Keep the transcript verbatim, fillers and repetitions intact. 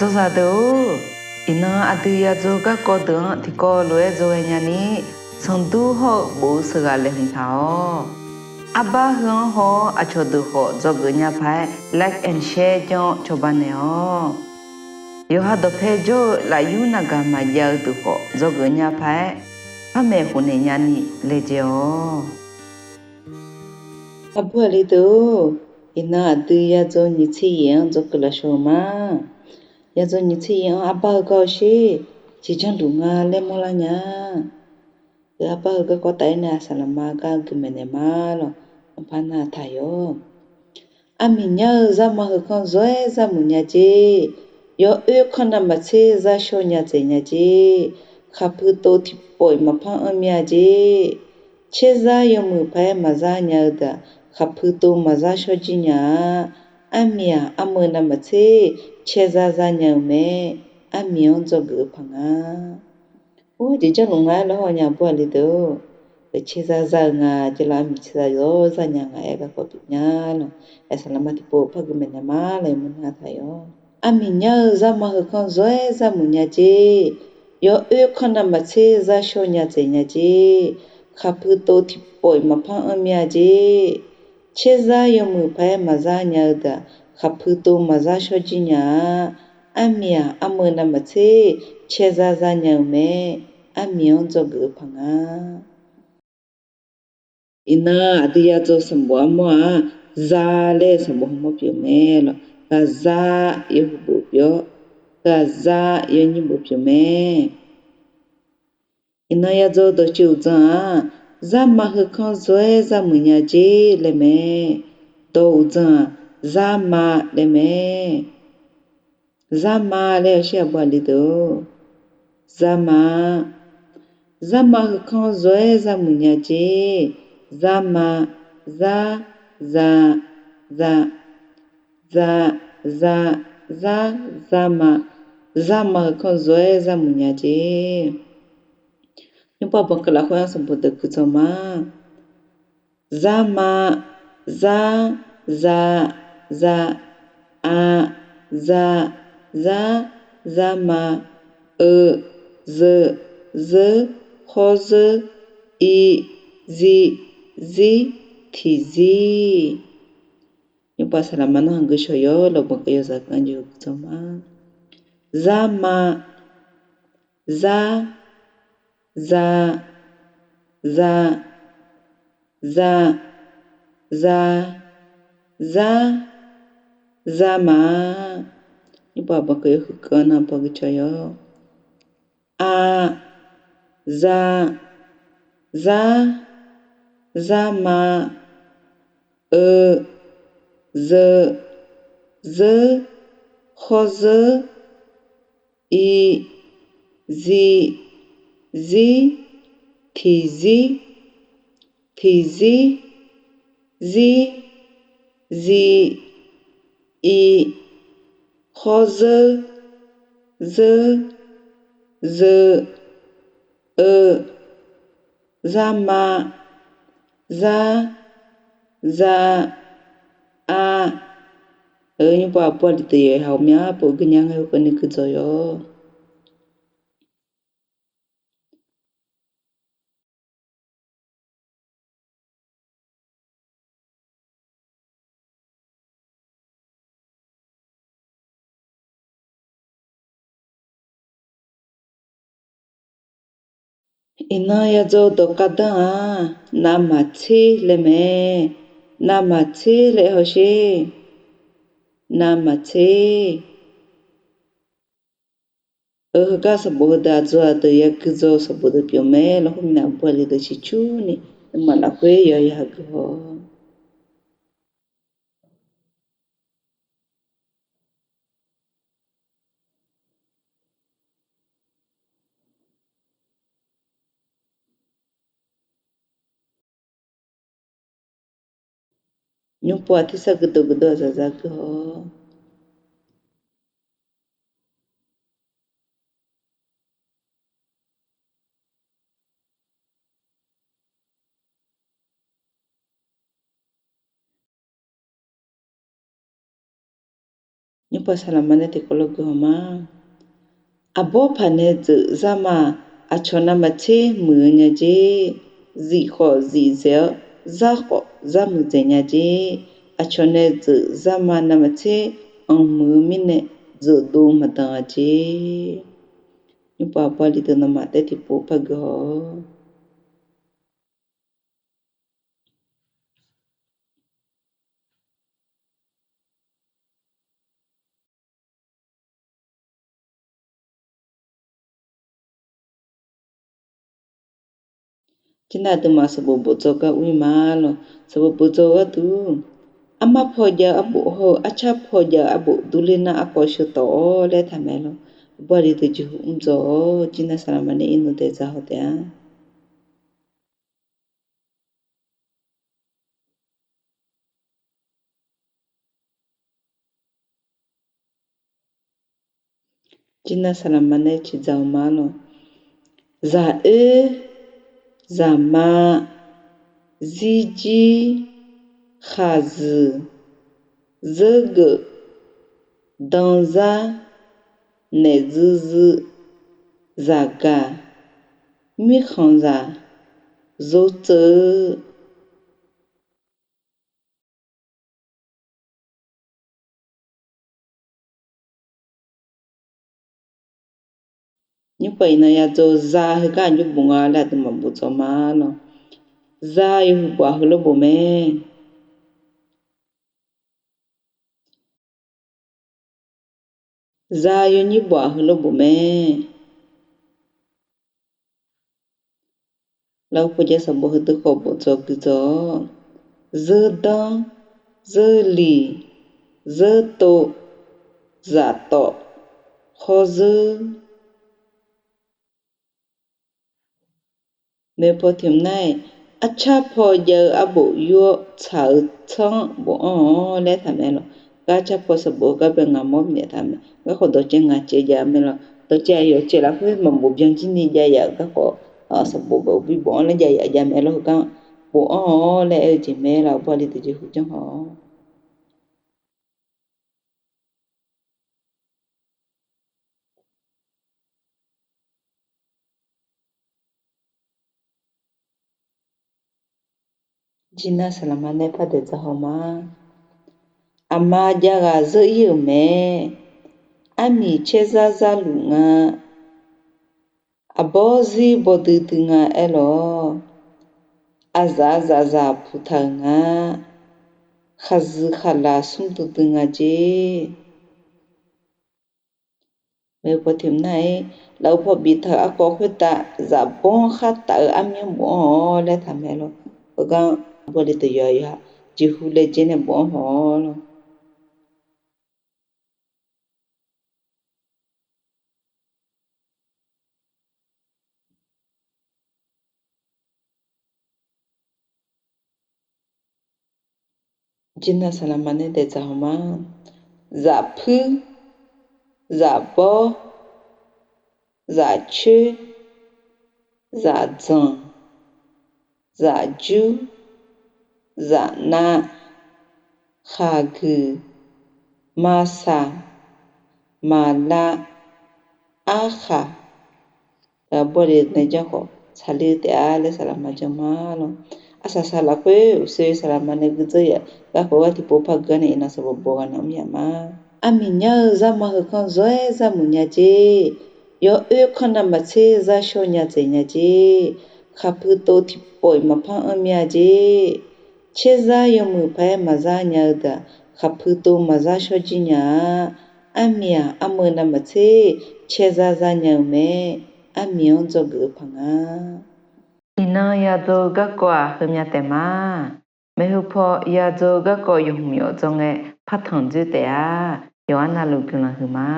Dzawzaq deuq-or, iqnan aqdui ya dzaw garkawv deuq-anr tiqkawv lof-aer dzaw ghaenya ni, sanqdur hawr-eu bof-eu sheuqghaq laeqhmq taq-awq. Arbar heu-anr haw-awr aqcawq deuq khawf dzawgeuf nya paq-aer like and share janr-awr cawba naeq-awq. Yawqha dawqpae jawr-eu lafyur navgaq maqjav-eu deuq khawf dzawgeuf nya paq-aer par maeqhu naeq nyani laejae-awq. Aqbur aqli deuq-or, iqnan aqdui ya dzaw nyiq tser yaef-anr dzawgeuf lafshawr-eu ma. Ya dzaw nyiq tser yaef-anr arbar heu gar-eu sher, tiqjanr luf nga laer mawrlar nya. Heu arbar heu garkawv taf-aer nae saqlaqma gar gui maeqnaeq ma lawq, anrpar nar taq yawq. Armiq nyar-eu zarma heu kanr zawr-aer zar muiq nya jer. Yawoer kanr navmaqtser zar shawr nya dzaeq nya jer. Khaqpui tov tiqpawf-iq maqpar anr mir-a jer. Caerzar yawmuiq paq-aer maqzar nya-eu deuq-aq, khaqpui tov maqzar shawr jir nya-a. Armiq-aq, armeu navmaqtser caerzar zar nya-eu mae. Armiq-anr dzawgeuf-eu paq nga. Or, jeq janrluf nga-aer lawr haw nya aqbur aqli deuq-or. Caerzar zar-eu nga jeq lawr, armiq caerzar zawr zar nya nga-aer garkawv pyeuf nya lawq. Aer saqlaqma tiqpov par gui maeqnaeq ma lawq, yawmuiq nar taq yawq. Armiq nyar-eu zarma heu kanr zawr-aer zar muiq nya jer. Yawoer kanr navmaqtser zar shawr nya dzaeq nya jer. Khaqpui tov tiqpawf-iq maqpar anr mir-a jer. Caerzar yawmuiq paq-aer maqzar nya-eu deuq-aq, khaqpui tov maqzar shawr jir nya-a. Armiq-aq, armeu navmaqtser caerzar zar nya-eu mae. Armiq-anr dzawgeuf-eu paq nga. Iqnan aqdui ya dzaw sanqbof armawr-aq, za laer sanqbof hmq mawr pyeuf mae lawq. Ghaqza yawhuiq bof pyeuf-awr, ghaqza yawnyir bof pyeuf mae. Iqnan ya dzaw dawqtsuif uqdzan-aq, zarma heu kanr zawr-aer zar muiq nya jer laer mae. Dawq uqdzan-aq, zarma laer mae. Zarma laer-eu shir aqbur aqli deuq-or. Zarma. Zarma heu kanr zawr-aer zar muiq nya jer. Zarma. Zar. Za. Za. Za. Za. Zar. Zarma. Zarma heu kanr zawr-aer zar muiq nya jer. Nymrpav banqkeuv lafkhoer-anr sanqbof deuq gui dzaw ma. Zarma. Zar. Za. Za. A. Za. Zar. Zarma. Eu. Zeu. Zeur. Khawr zeur. I. Zi. Zir. Tiqzir. Nymrpav saqlaqma narhaq gui shawq yawr lawq, banqkeuv yawzaq ganr jeq gui dzaw ma. Zarma. Zar. Za. Za. Za. Za. Zar. Zarma. Nymrpav banqkeuv yawhuiq keuv-anr nar paw gui cawq yawr. A. Za. Zar. Zarma. Eu. Zeu. Zeur. Khawr zeur. I. Zi. Zir. Tiqzir. Tiqzir. Zir. Zi. I. Khawr zeur. Zeur. Zeu. Eu. Zarma. Zar. Za. A. Eu, nymrpav aqbur aqli deuq yawqha-euq myanr pov gui nya ngae, heu keuvni gui dzaw yawr. Iqnan ya dzaw dawqkhav danr-aq, navmaqtser laer mae. Navmaqtser laer hawsher. Navmaqtser. Eu, heugar sanqbof heudeuq aqdzaw aqdeuq ya gui dzaw sanqbof deuq pyeuf mae lawr, khoermirnae aqbur aqli deuq ciqcurni nuima lafkhoer yawqha yawqha gui haw. Nymrpov-aq tersar geudov geudov-aq zaqzaq gui haw. Nymrpov saqlaqma nae tiqkawv lof guihaw ma. Aqbawr paq nae dzeuq zar ma. Aqcawq navmaqtser muiq-eu nya jer. Zif khawf zif dzaeq-awr, zar khawf zar muiq dzaeq nya jer. Aqcawq nae dzeuq zar ma navmaqtser anq muiq-eu mirnae, dzeuq dov maqdanq-a jer. Nymrpov aqbawr li deuq nawmaf taef tiqpov par guihaw-awq. Tirnar aqduimaf sanqbof bofdzaw gar ur-ir ma lawq. Sanqbof bofdzaw gharduq, armar paw jav-eu arbof hawr-eu arcar paw jav-eu arbof durler nar arkawv sheu tawf-awr laer taqmaeq lawq. Aqbawr aqli deuq jeqhu mr dzaw-awr, jirnar saqlaqma nae irnmr daeq dzaq haw taef-a. Jirnar saqlaqma nae ciqdzaq-eu ma lawq. Zaqoer, zaqma, zirjir, khaqzuiq, zeurgeuf, danzar, naef zuizuiv, zaqgaq, mirkhanqzaq, zovtseuv. Nymrpov iqnan yadzaw za heugar aqjox bof nga laer aqduimaf bofdzaw ma lawq. Za yawhuiq bof-aq heulof bof mae. Za yawnyir bof-aq heulof bof mae. Lafkhoer pawjav sanqbof heudeuq khawf bofdzaw guidzaw-awr, zeurdanr, zeurliq, zeurtov, zaftawf, khawrzeur. Maeqpaw tiq mq nar-aq, arcar paw jav-eu arbof yur-awr tsaq-eu tsanr-anr bofanr-awr laer taqmaeq lawq. Gar arcar paw sanqbof-eu gar bae ngaq mawr bifnaeq taqmaeq. Garkawv dawqcaev ngaq caev jav mae lawq. Dawqcaev aqyawf caev lafkhoer maqbof byan jir ni jav yaf-euq garkawv, sanqbof bae uqbi bofanr laer jav yaf jav mae lawq. Heugar bofanr-awr laer aer-eu jeq mae lawq. Aqbawr aqli deuq jeqhu janr haw-awq. Jirnar saqlaqma nae par daeq dzaq haw ma. Aqma jav ghaq zeur-ir-euq mae. Armiq caerzar zar luf nga. Aqbawr zir baw duidui nga aer lawq. Aqzaf zafzaf puq taq-euq nga. Khaqzuiq khaqlaq smr duidui nga jer. Maeqpaw tiq mq nar-aq, lafkhoer paw biftaq-euq arkawv khoertav zafbawr-anr khar taf-eu armyanr bofanr-awr laer taqmaeq lawq. Heugar aqbawr aqli deuq yawqha jeqhu laejae nae bofanr haw-awr lawq. Jirnar saqlaqma nae daeq dzaq haw ma. Zafpuir, zafbawr, zafcoer, zafdzanq, zafjur, zafnav, khaqguiq, maqsaq, maqlav, arkhaq. Aqbawr aqli nae janr khawf tsaqler-eu taef-a laer saqlaqma janr ma lawq. Arsaq saq lafkhoer uqshoe saqlaqma nae guidzeur yaf garkawv gar tiqpov par geur nae iqnan sanqbof bof ghaq naq mr yaf ma. Armiq nyar-eu zarma heukanr zawr-aer zar muiq nya jer. Yawoer kanr navmaqtser zar shawr nya dzaeq nya jer. Khaqpui tov tiqpawf-iq maqpar anr mir-a jer. Caerzar yawmuiq paq-aer maqzar nya-eu deuq-aq, khaqpui tov maqzar shawr jir nya-a. Armiq-aq, armeu navmaqtser caerzar zar nya-eu mae. Armiq-anr dzawgeuf-eu paq nga. Iqnan yadzaw-eu garkawv-aq heumya taef ma. Maeqhu paw yadzaw-eu garkawv yawhmq yawf dzawr ngae partanq dzoer taef-a. Yawqha navluf guiqlanq huiq ma.